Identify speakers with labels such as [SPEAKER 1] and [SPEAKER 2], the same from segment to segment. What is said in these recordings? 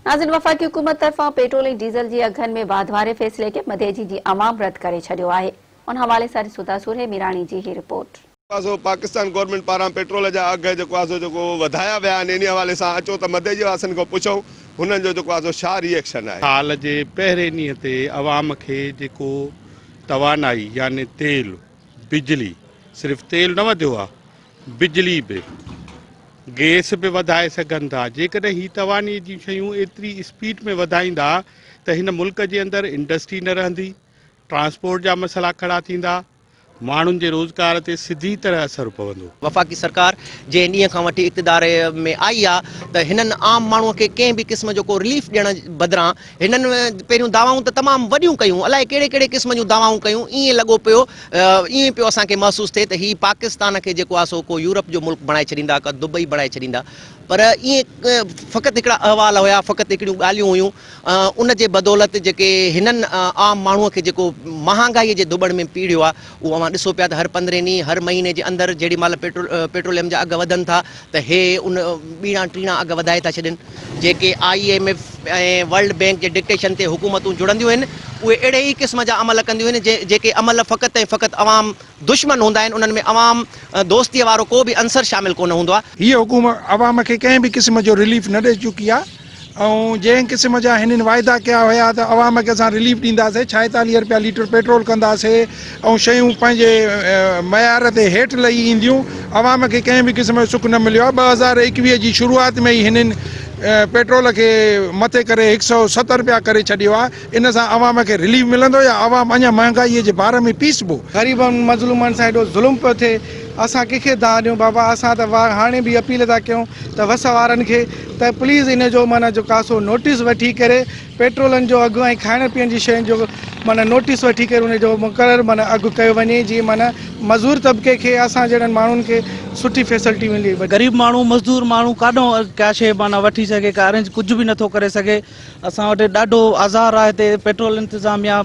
[SPEAKER 1] ناظرين وفاقي حڪومت طرفان پيٽرول ۽ ڊيزل جي اگهن ۾ واڌ واري فيصلي کي مديجي جي عوام رد ڪري ڇڏيو آهي ان حوالي سان ڏسون ٿا سورهيه ميراڻي جي هي رپورٽ.
[SPEAKER 2] آ سو پاڪستان گورنمينٽ پاران پيٽرول جا اگهه جيڪو آ سو جيڪو وڌايا ويا آهن انهي حوالي سان اچو ته مديجي واسين کان پڇون هنن جو جيڪو آ سو ڇا ري ايڪشن آهي.
[SPEAKER 3] سال جي پهرين ڏينهن تي عوام کي جيڪو توانائي يعني تيل، بجلي، صرف تيل نه وڌيو آ بجلي به، گئس به وڌائي سگهن ٿا، جيڪڏهن هي توانائي جون شيون ايتري اسپيڊ ۾ وڌائيندا ته هن ملڪ جي اندر انڊسٽري نه رهندي، ٽرانسپورٽ جا مسئلا کڙا ٿيندا، ماڻهن جي روزگار تي سڌي طرح اثر پوندو.
[SPEAKER 4] وفاقي سرڪار جنهن ڏينهن کان وٺي اقتدار ۾ آئي آ ته هنن عام ماڻهو کي ڪنهن به قسم جو ڪو رليف ڏيڻ بدران هنن پهريون دعوائون ته تمام وڏيون ڪيون، الائي ڪهڙي ڪهڙي قسم جون دعوائون ڪيون، ائين لڳو پيو، ائين پيو اسان کي محسوس ٿئي ته هي پاڪستان کي جيڪو آهي سو ڪو يورپ جو ملڪ بڻائي ڇڏيندا، ڪا دبئي بڻائي ڇڏيندا، پر ائين فقط هڪڙا احوال هيا، فقط هڪڙيون ڳالهيون هيون، ان جي بدولت جيڪي هنن عام ماڻهوء کي جيڪو مهانگائيء جي ڌٻڻ ۾ پيڙهيو آهي، اهو اوهان ڏسو پيا ته هر پندرهين ڏينهن، هر مهيني جي اندر جيڏي مهل پيٽروليم جا اگهه وڌن ٿا ته هي ان ٻيڻا ٽيڻا اگهه وڌائي ٿا ڇڏين. جيڪي I M F ۽ world bank جي ڊڪٽيشن تي حڪومتون جڙنديون آهن، اهي اهڙي ئي قسم جا عمل ڪنديون آهن، جيڪي عمل فقط ۽ فقط عوام دشمن هوندا آهن، انهن ۾ عوام دوستيء وارو ڪو به عنصر شامل ڪونه هوندو آهي.
[SPEAKER 5] هيء حڪومت عوام کي ڪنهن به قسم جو رليف نه ڏئي چڪي آهي ۽ جنهن قسم جا هنن واعدا ڪيا هيا ته عوام کي اسان رليف ڏينداسين، ڇائيتاليهه رپيا ليٽر پيٽرول ڪنداسين ۽ شيون پنهنجي معيار تي هيٺ لهي اينديون، عوام کي ڪنهن به قسم جو سک نه مليو آهي، 2021 جي شروعات ۾ ئي هنن پيٽرول کي مٿي ڪري هڪ سئو ست رپيا ڪري ڇڏيو آهي، ان سان عوام کي رليف ملندو يا عوام اڃا مهانگائي جي بار ۾ پيسبو؟
[SPEAKER 6] غريبن مظلومن سان ايڏو ظلم پيو ٿئي اسان ڪنهن کي دانهن ڏيون بابا اسان ته هاڻي به اپيل ٿا ڪيون ته وس وارن کي ته پليز ان جو معنيٰ جو ڪاسو نوٽيس وٺي ڪري پيٽرولن جو اگهه ۽ کائڻ پيئڻ جي شين جو معنيٰ نوٽيس وٺي ڪري ان جو مقرر معنيٰ اگهه ڪيو وڃي جيئن معنيٰ مزور طبقي کي اسان جهڙن ماڻهن کي سٺي فيسلٽي ملي.
[SPEAKER 7] غريب ماڻهو مزدور ماڻهو ڪاڏهون ڪا شيء معنيٰ وٺي سگهي ڪا ارينج ڪجهه به نٿو ڪري سگهي اسان وٽ ڏاڍو آزار آهي هتي پيٽرول انتظاميا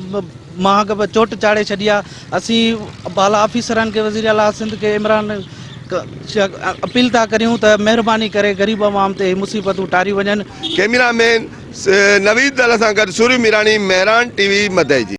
[SPEAKER 7] مهانگ به چوٽ چاڙهي ڇڏي آهي اسين بالا آفيسرن کي وزير اعليٰ سنڌ کي عمران اپيل ٿا ڪريون ته مهرباني ڪري غريب عوام تي هي مصيبتون ٽاريون وڃن.
[SPEAKER 2] ڪئميرا مين نويد دل سان گڏ سوريو ميراڻي، مهراڻ ٽي وي، مدئجي.